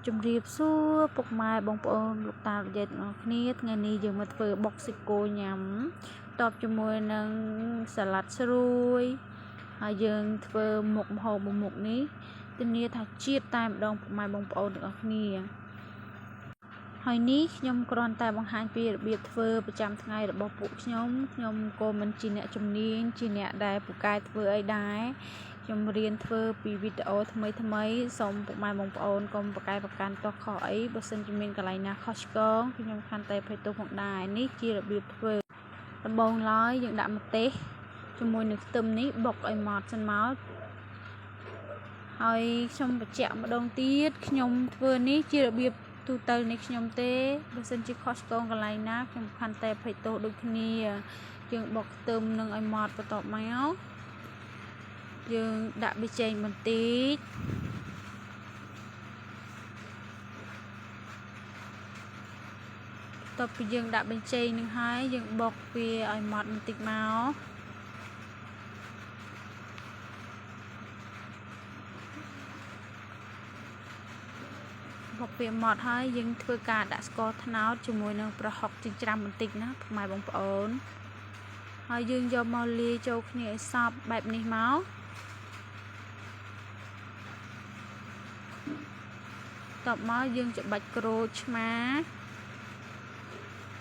ជំរាបសួរពុកម៉ែបងប្អូនលោកតាលោកយាយទាំងអស់គ្នាថ្ងៃនេះយើងមកធ្វើបុកសាច់គោញ៉ាំតបជាមួយនឹងសាឡាត់ស្រួយហើយយើងធ្វើមុខម្ហូបមួយមុខនេះធានាថាជាតិតែម្ដងពុកម៉ែបងប្អូនទាំងអស់គ្នាហើយនេះខ្ញុំគ្រាន់តែបង្ហាញពីរបៀបធ្វើប្រចាំថ្ងៃរបស់ពួកខ្ញុំខ្ញុំក៏មិនជាអ្នកជំនាញជាអ្នកដែលពូកែធ្វើអីដែរខ្ញុំរៀនធ្វើពីវីដេអូថ្មីថ្មីសូមពុកម៉ែបងប្អូនកុំប្រកែប្រកាន់ទាស់ខុសអីបើសិនជាមានកន្លែងណាខុសឆ្គងខ្ញុំខន្តីអភ័យទោសផងដែរនេះជារបៀបធ្វើដំបូងឡើយយើងដាក់ម្ទេសជាមួយនឹងខ្ទឹមនេះបុកឲ្យម៉ត់សិនមកហើយខ្ញុំបញ្ជាក់ម្ដងទៀតខ្ញុំធ្វើនេះជារបៀបទូទៅនៃខ្ញុំទេបើសិនជាខុសឆ្គងកន្លែងណាខ្ញុំខន្តីអភ័យទោសដូចគ្នាយើងបុកខ្ទឹមនឹងឲ្យម៉ត់បន្ទាប់មកយើងដាក់ប៊ីចេងបន្តិចតទៅពីយើងដាក់ប៊ីចេងនឹងហើយយើងបុកវាឲ្យម៉ត់បន្តិចមកបុកវាម៉ត់ហើយយើងធ្វើការដាក់ស្ករត្នោតជាមួយនឹងប្រហុកចិញ្ច្រាំបន្តិចណាពុកម៉ែបងប្អូនហើយយើងយកមកលាយចូលគ្នាឲ្យសព្វបែបនេះមកតបមកយើងច្បាច់ក្រូចឆ្មា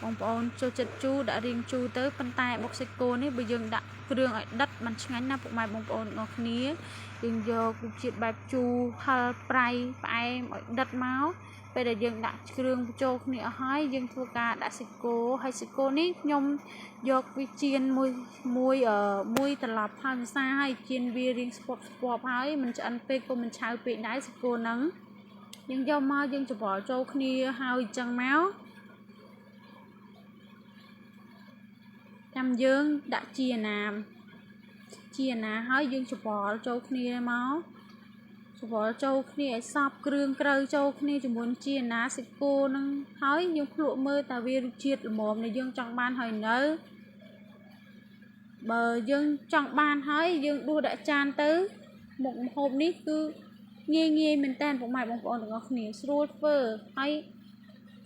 បងប្អូនចូលចិត្តជូរដាក់រៀងជូរទៅប៉ុន្តែបុកសាច់គោនេះបើយើងដាក់គ្រឿងឲ្យដិតมันឆ្ងាញ់ណាស់ពុកម៉ែបងប្អូនទាំងអស់គ្នាយើងយករសជាតិបែបជូរហឹរប្រៃផ្អែមឲ្យដិតមកពេលដែលយើងដាក់គ្រឿងបញ្ចូលគ្នាអស់ហើយយើងធ្វើការដាក់សាច់គោហើយសាច់គោនេះខ្ញុំយកវាចៀនមួយមួយមួយត្រឡប់ហើយម្សាហើយចៀនវារៀងស្ពប់ស្ពប់ហើយមិនឆ្អិនពេកក៏មិនឆៅពេកដែរសាច់គោហ្នឹងយើងយកមកយើងច្របល់ចូលគ្នាហើយអញ្ចឹងមកចាំយើងដាក់ជាណាមជាណាហើយយើងច្របល់ចូលគ្នាមកច្របល់ចូលគ្នាឲ្យសព្វគ្រឿងក្រៅចូលគ្នាជាមួយជាណាសាច់គោនឹងហើយយើងភ្លក់មើលតើវារសជាតិល្មមដែលយើងចង់បានហើយនៅបើយើងចង់បានហើយយើងដួសដាក់ចានទៅមុខម្ហូបនេះគឺងាយងាយមែនតើពុកម៉ែបងប្អូនទាំងអស់គ្នាស្រួលធ្វើហើយ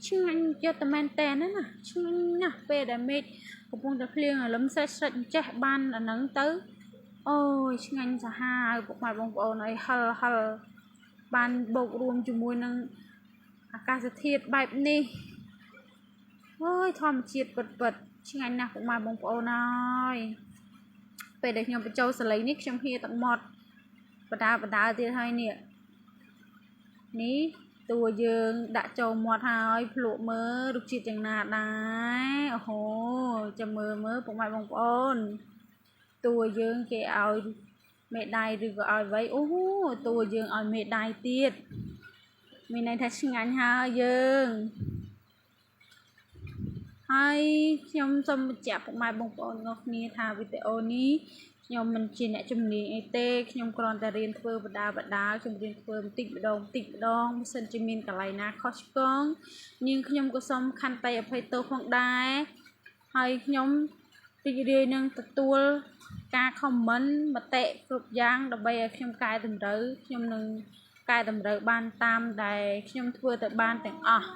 ឆ្ងាញ់យកតែមែនតើណាឆ្ងាញ់ណាស់ពេលដែលមេឃកំពុងតែភ្លៀងរលឹមស្រេចស្រេចចេះបានអាហ្នឹងទៅអូយឆ្ងាញ់សាហាវពុកម៉ែបងប្អូនអើយហិលហិលបានបូករួមជាមួយនឹងអាកាសធាតុបែបនេះអើយធម្មជាតិពិតពិតឆ្ងាញ់ណាស់ពុកម៉ែបងប្អូនអើយពេលដែលខ្ញុំបញ្ចូលសលេងនេះខ្ញុំហៀទឹកមាត់បដាបដាទៀតហើយនេះនេះតួយើងដាក់ចូលមាត់ហើយភ្លក់មើលរសជាតិយ៉ាងណាដែរអូហូចាំមើលមើលពុកម៉ែបងប្អូនតួយើងគេឲ្យមេដៃឬក៏ឲ្យអ្វីអូតួយើងឲ្យមេដៃទៀតមានន័យថាឆ្ងាញ់ហើយយើងហើយខ្ញុំសូមបញ្ជាក់ពុកម៉ែបងប្អូនទាំងអស់គ្នាថាវីដេអូនេះខ្ញុំមិនជាអ្នកជំនាញអីទេខ្ញុំគ្រាន់តែរៀនធ្វើបដាបដាខ្ញុំរៀនធ្វើបន្តិចម្ដងបន្តិចម្ដងបើសិនជាមានកន្លែងណាខុសឆ្គងនាងខ្ញុំក៏សូមខន្តីអភ័យទោសផងដែរហើយខ្ញុំរីករាយនឹងទទួលការ comment មតិគ្រប់យ៉ាងដើម្បីឲ្យខ្ញុំកែតម្រូវខ្ញុំនឹងកែតម្រូវបានតាមដែលខ្ញុំធ្វើទៅបានទាំងអស់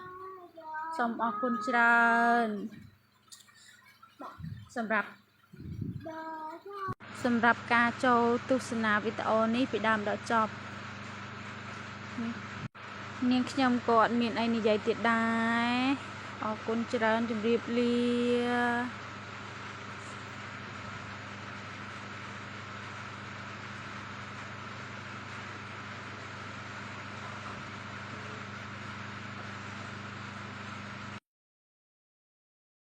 សូមអរគុណច្រើនសម្រាប់ការចូលទស្សនាវីដេអូនេះពីដើមដល់ចប់នាងខ្ញុំក៏អត់មានអីនិយាយទៀតដែរអរគុណច្រើនជម្រាបលា។